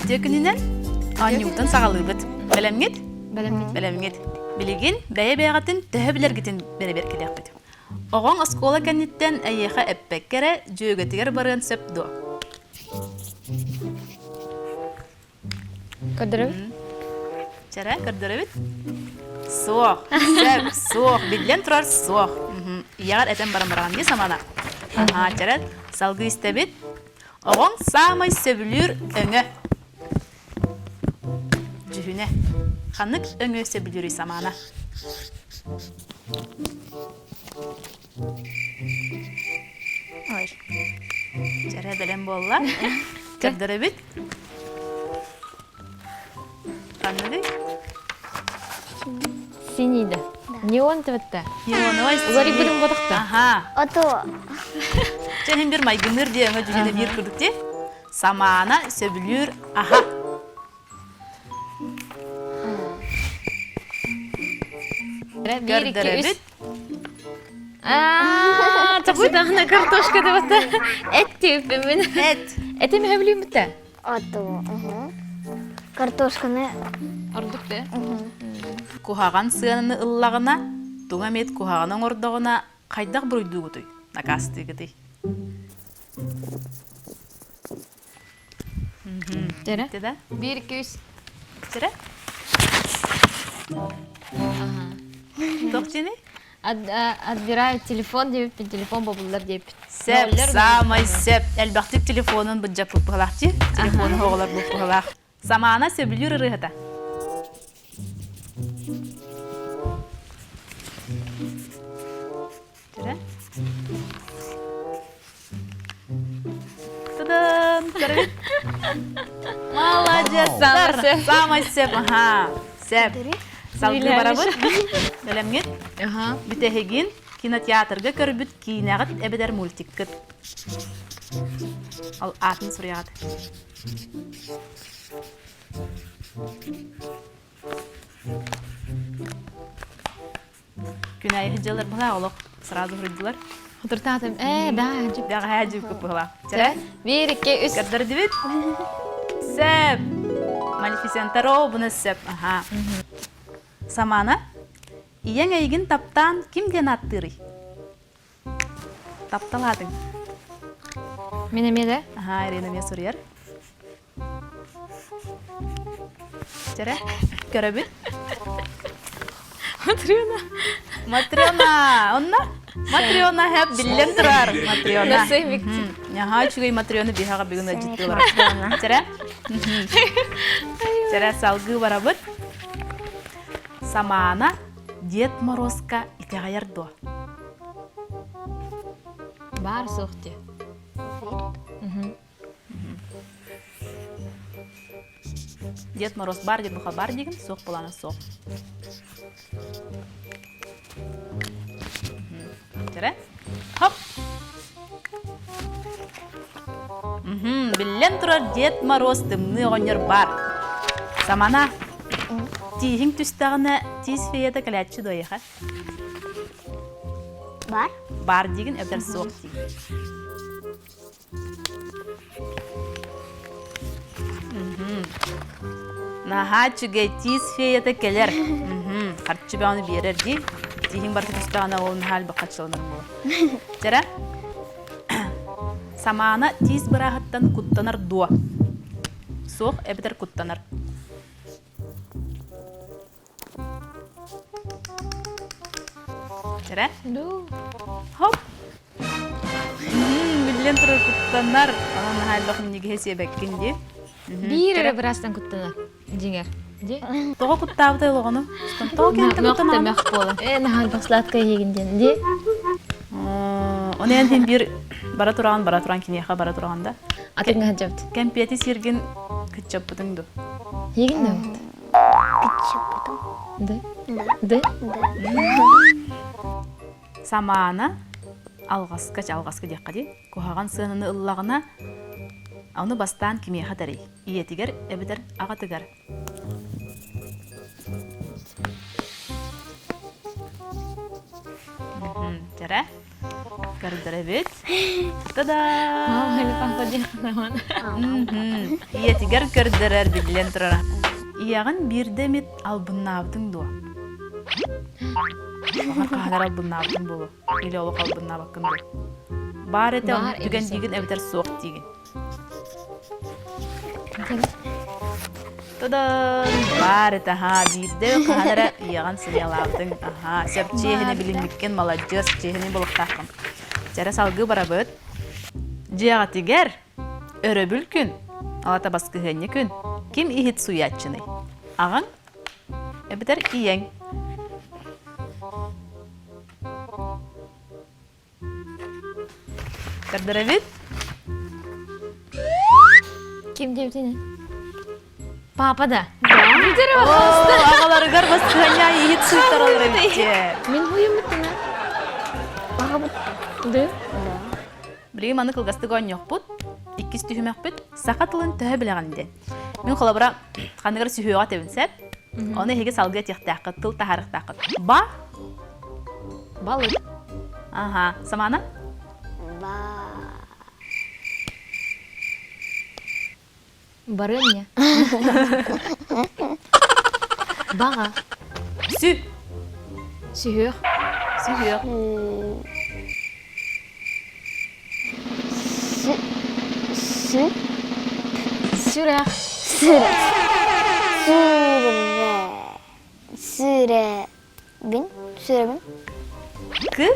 Үтүө күнүнэн оонньуубутун саҕалыыбыт. Бэлэмҥит? Бэлэммит. Бэлэмҥит. Билигин бэйэ-бэйэҕитин төһө билэргитин бэрэбиэркэлиэхпит. Оҕоҥ оскуола кэнниттэн эйиэхэ эппэккэ эрэ дьүөгэтигэр барыан сөп дуо? Көрдөрөбүт. Чэрэ, көрдөрөбүт. Суох, сөп, суох, биллэн турар суох. Ийэҕэр этэн баран бараҕын дии самана. Аһаа, чэрэ, салгыы истэбит. Оҕоҥ саамай сөбүлүүр өҥө. Дьүһүнэ. Ханнык өҥү сөбүлүүрүй самаана? Ой. Чэрэ бэлэм буолла. Көрдөрөбүт. Ханныгый? Синий да. Неон тыбытта. Неоновай Уларыйбытын бодохто. Аха. Ото. Чэ иһин бир майгынныыр диэ өҥө дьүһүнэ биир курдук дии. Самаана сөбүлүүр аха. Көрдөрөбүт. Аа, чахсытаҕына картошка дебата. Эт диэбиппин. Эт. Эти мөһө билииммитэ. Ото. Картошканы. Ордук да. Куһаҕан сыананы ыллаҕына, туҥа эмиэт куһаҕаны оҥордоҕуна хайдах буруйдуугутуй, накаастыыгытый? Дьэрэ. Да? Биир, үс. Дьэрэ. Туох диэний? Отбирают телефон диэбиппин, телефон бобуллар диэбиппит. Сөп, саамай сөп. Элбэхтик телефонун былдьаппыт быһалаах дии. Телефону оҕолор быһалаах. Самаана сөбүлүүр ырыаһыта. Дьэрэ. Та-дам! Көрөбүт? Маладьыастар! Саамай сөп. Аха. Сөп. Салгыы барабыт. Бэлэмҥит? Аха. Бүтэһигин кинотеатрга көрбүт киинэҕит эбэтэр мультиккыт. Ал аатын суруйаҕыт. Күн аайы сылдьаллар быһалаах олох сразу суруйдулар. Хатыртаатым. Ээ, баа, дьип. Бэҕэһээ дьип быһалаах. Чэ? Биир, икки, үс. Көрдөрдүбүт? Сөп. Малефисента ровно сөп. Аха. Самана, ийэҥ эйигин таптаан ким диэн ааттыырый? Тапталаатыҥ. Мин эмиэ да? Аха, Ирина эмиэ суруйар. Чэрэ, көрөбүт. Матрена. Матрена, онно? Матрена хэп биллэн турар. Матрена. Наһаа үчүгэй Матрена биһаҕа бүгүн ыалдьыттыылар. Чэрэ. Чэрэ, салгыы барабыт. Самаана Дед Морозка итэҕэйэр дуо? Баар суох дии. Дед Мороз бар диэн буха бар диигин, суох буолаана суох. Чэрэ. Хоп! Биллэн турар Дед Мороз тымныы оҕонньор баар. Самана, тииһиҥ түстэҕинэ тиис феята кэлээччи дуо эйиэхэ? Бар. Баар диигин эбэтэр суох диигин. Наһаа үчүгэй тиис феята кэлэр. Харчы бөҕөнү биэрэр дии. Тииһиҥ барыта түстэҕинэ ол наһаа элбэх харчыланар буолар. Чэрэ. Самаана тиис бырааһыттан куттанар дуо? Суох эбэтэр куттанар. Чэрэ. Хоп. Биллэн турар куттанар. Онон наһаа элбэх минньигэһи сиэбэккин дии. Биир эрэ быраастан куттанар. Дьиҥэр. Дии. Тоҕо куттаабытай олоҕону? Тоҕо кэнтэ куттанаҕын? Мөх буолан. Э, наһаа элбэх сладкое иһигин диэн. Дии. Оны эн хин биир бара тураҕын, бара туран киниэхэ бара тураҕын да. Атыҥҥа сылдьабыт. Кэмпиэти сииргин кыччаппытыҥ ду? Иһигин да вот. Кыччаппытым. Да? Да. Да? Да. Самаана алҕаска алҕаска диэххэ дии. Куһаҕан сыананы ыллаҕына, ону бастаан кимиэхэ тэрий? Ийэтигэр эбэтэр аҕатыгар? Дьэрэ. Көрдөрөбүт. Та-да! Ийэтигэр көрдөрөр биллэн турара. Ийэҕин биирдэ эмит албыннаабытыҥ дуо? Баҕар хаһан албыннаабытыҥ буолуо. Или олох албыннаабаккын дуо? Баар этэ Баар түгэн эбит диигин эбэтэр суох диигин. Та-дан! Баар этэ, аһаа, биирдэ хаһан эрэ ийэҕин сымыйалаабытыҥ. Аһаа, сөп чиэһинэ билиммиккин, маладьыас, чиэһинэй буолуохтааххын. Дьэрэ салгыы барабыт. Дьиэҕитигэр өрөбүл күн, алата баскыһыанньа күн, ким иһит суйааччыный? Аҕаҥ эбэтэр ийэҥ? Көрдөрөбүт. Ким диэбитин? Папа да. Аҕаларыгар баскыһыанньа иһит суйтараллар эбит Мин хуйуммуттана. Да? Билигин маны кылгастык оонньуохпут. Иккис түһүмэхпит саха тылын төһө билэҕин диэн. Мин холобура ханныгар сүһүөҕэ этэбин сөп. Ону эһиги салгыы этиэхтээххит, тыл таһаарыахтааххыт. Ба Балык. Ага, Самана? Ба. Барыанньа. Баҕа. Сү. Сүһүөх. Сүһүөх. Сү. Сү. Сүрэх. Сүрэх. Сүрэ. Сүрэбин. Сүрэбин. Кы.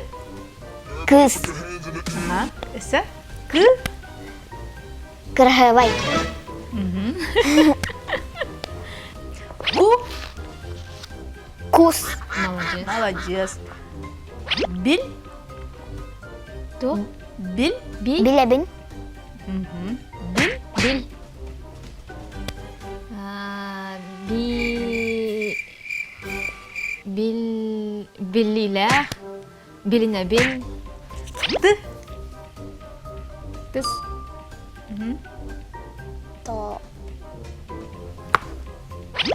Кыс. Ага. Өссө. Кы. Кыраһыабай. Ку. Кус. Молодец. Молодец. Бил. Туох? Бил. Би. Билэбин. Бил. Бил. А, Би. Бил. Биллиилээх. Билинэбин. Ты. Тыс. То.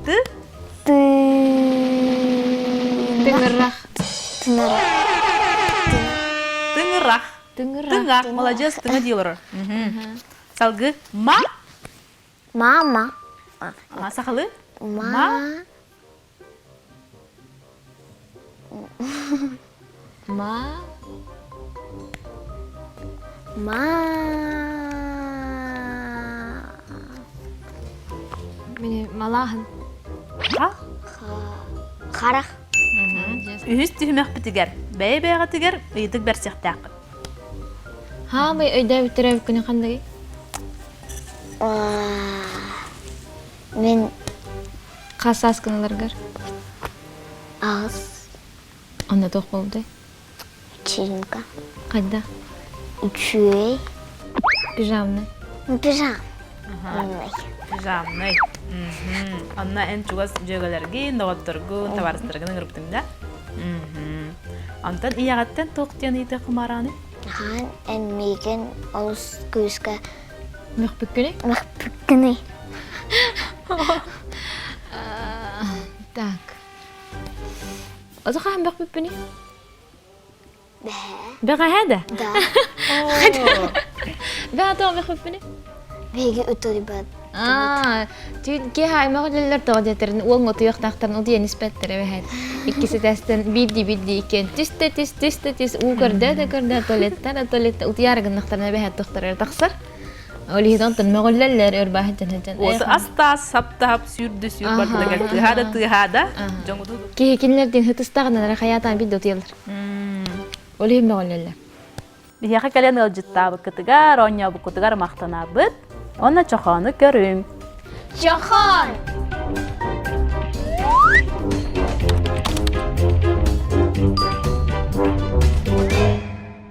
Ты. Ты. Тыҥырах. Тынырах. Тыҥырах. Тыҥырах. Тыҥах. Молодец, тыҥа дии олорор. Салгыы. Ма. Мама. А, сахалыы? Ма. Ма. Ма. Мини малааһын. Ха. Харах. Үһүс түһүмэхпитигэр бэйэ-бэйэҕитигэр ыйытык бэрсиэхтээххит. Хаамай өйдөөбүттэрэ күнү ханныгый? Мин Хас саас гыналаргар? Аҕыс. Онно туох буолбутай? Вечеринка. Хайдах? Үчүгэй. Пижамный. Пижам. Пижамный. Онно эн чугас дьүөгэлэргин, доҕотторгун, табаарыстаргын ыҥырбытыҥ да? Онтон ийэҕиттэн туох диэн ыйытыах кумаараный? Хаан эн миигин олус күүскэ Мөхпүккүнүй? Мөхпүккүнүй. Так. Озо хаһан мөхпүппүнүй? Бэһээ. Бэҕэһээ да? Да. Бэҕэ тоҕо мөхпүппүнүй? Биһиги утуйбат. Аа, түүн киэһэ аймах үлэлэр тоҕо диэтэрин уоҥ утуйуохтаахтарын утуйан испэттэр эбэһээт. Иккис этээстэн биирдии биирдии иккиэн түс да түс, түс да түс, уу көрдөө да көрдөө, туалеттар да туалетта утуйаары гыннахтарына эбэһээт тохторо тахсар. Ол иһин онтон мөҕүллэллэр өр бааһын сылдьан. Уоту астаас, саптаһап, сүүрдү сүүр бардыгар тыаһаа да тыаһаа да дьоҥуту Киһи кинилэрдиин ытыстаҕына эрэ хайаатаан биирдэ утуйаллар. Ол иһин мөҕүллэллэр. Биһиэхэ кэлэн ыалдьыттаабыккытыгар, оонньообуккутугар махтанабыт. Уонна чохоону көрүҥ. Чохоон!